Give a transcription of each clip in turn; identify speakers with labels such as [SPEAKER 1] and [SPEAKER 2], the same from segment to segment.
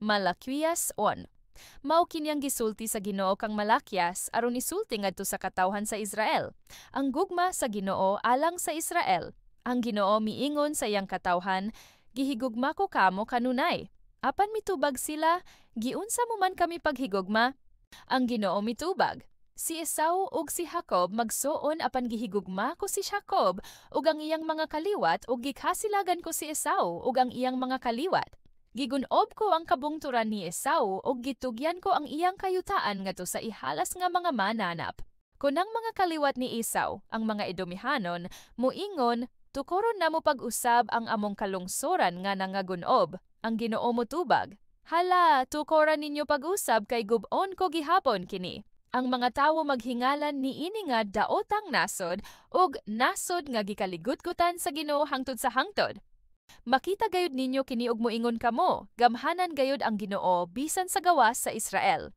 [SPEAKER 1] Malaquias 1. Mao kini ang gisulti sa Ginoo kang Malakias aron isulti ngadto sa katawhan sa Israel. Ang gugma sa Ginoo alang sa Israel. Ang Ginoo miingon sa iyang katawhan, "Gihigugma ko kamo kanunay." Apan mitubag sila, "Giunsa mo man kami paghigugma?" Ang Ginoo mitubag, "Si Esau ug si Jacob magsuon, apan gihigugma ko si Jacob ug ang iyang mga kaliwat ug gikasilagan ko si Esau ug ang iyang mga kaliwat. Gigunob ko ang kabungturan ni Esau ug gitugyan ko ang iyang kayutaan ngadto sa ihalas nga mga mananap." Kon ang mga kaliwat ni Esau, ang mga Edomihanon, muingon, "Tukoron namo pag-usab ang among kalungsoran nga nangagunob," ang Ginoo motubag, "Hala, tukoran ninyo pag-usab kay gub-on ko gihapon kini." Ang mga tawo maghingalan niini nga daotang nasod ug nasod nga gikaligutgutan sa Ginoo hangtod sa hangtod. Makita gayud ninyo kini ug moingon kamo, "Gamhanan gayud ang Ginoo bisan sa gawas sa Israel."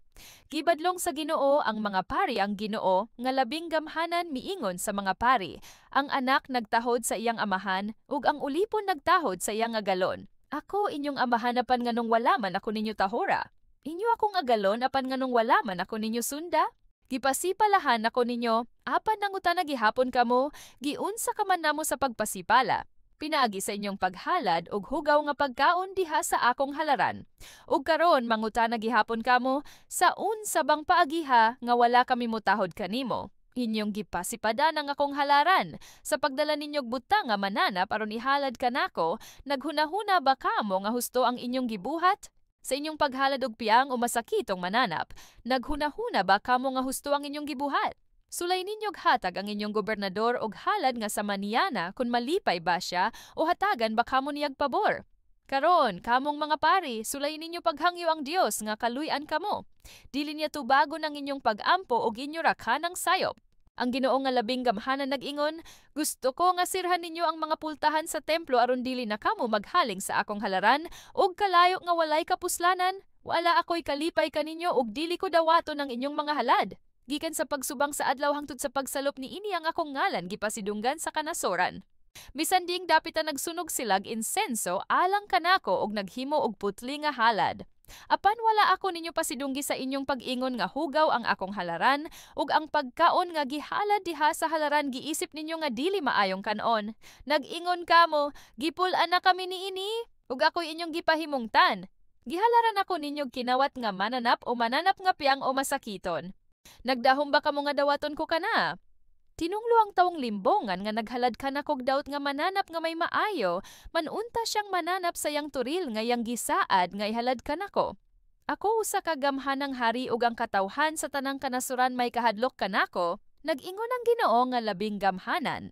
[SPEAKER 1] Gibadlong sa Ginoo ang mga pari. Ang Ginoo nga labing gamhanan miingon sa mga pari, "Ang anak nagtahod sa iyang amahan ug ang ulipon nagtahod sa iyang agalon. Ako inyong amahan, apan nganong wala man ako ninyo tahora? Inyo akong agalon, apan nganong wala man ako ninyo sunda? Gipasipalahan ako ninyo, apan nangutana gihapon kamo, 'Giunsa ka man namo sa pagpasipala?' Pinaagi sa inyong paghalad og hugaw nga pagkaon diha sa akong halaran. Ug karon mangutana gihapon kamo, 'Sa unsa bang paagiha nga wala kami motahod kanimo?' Inyong gipasipadan ang akong halaran. Sa pagdala ninyog butang nga mananap aron ihalad kanako, naghunahuna ba kamo nga husto ang inyong gibuhat? Sa inyong paghalad og piang o masakitong mananap, naghunahuna ba kamo nga husto ang inyong gibuhat? Sulay ninyog hatag ang inyong gobernador og halad nga sama niana kung malipay ba siya o hatagan ba kamo niyag pabor. Karon, kamong mga pari, sulay ninyo paghangyo ang Dios nga kaluy-an kamo. Dili niya tubagon ang inyong pag-ampo og inyo ra kanang sayop. Ang Ginoo nga labing gamhanan nag-ingon, "Gusto ko nga sirhan ninyo ang mga pultahan sa templo aron dili na kamo maghaling sa akong halaran ug kalayo nga walay kapuslanan. Wala ako'y kalipay kaninyo ug dili ko dawaton ang inyong mga halad. Gikan sa pagsubang sa adlaw hangtod sa pagsalop niini, ang akong ngalan gipasidunggan sa kanasoran. Bisan diing dapita nagsunog silag insenso alang kanako og naghimo og putli nga halad. Apan wala ako ninyo pasidunggi sa inyong pag-ingon nga hugaw ang akong halaran ug ang pagkaon nga gihalad diha sa halaran giisip ninyo nga dili maayong kan-on. Nag-ingon kamo, 'Gipul-an na kami niini ug ako'y inyong gipahimungtan. Gihalaran ako ninyog kinawat nga mananap o mananap nga piang o masakiton. Nagdahom ba kamo nga dawaton ko kana? Tinunglo ang tawong limbongan nga naghalad kanakog daot nga mananap nga may maayo, manunta siyang mananap sa iyang toril nga iyang gisaad nga ihalad kanako. Ako usa ka gamhanang hari ug ang katawhan sa tanang kanasuran may kahadlok kanako," nag-ingon ang Ginoo nga labing gamhanan.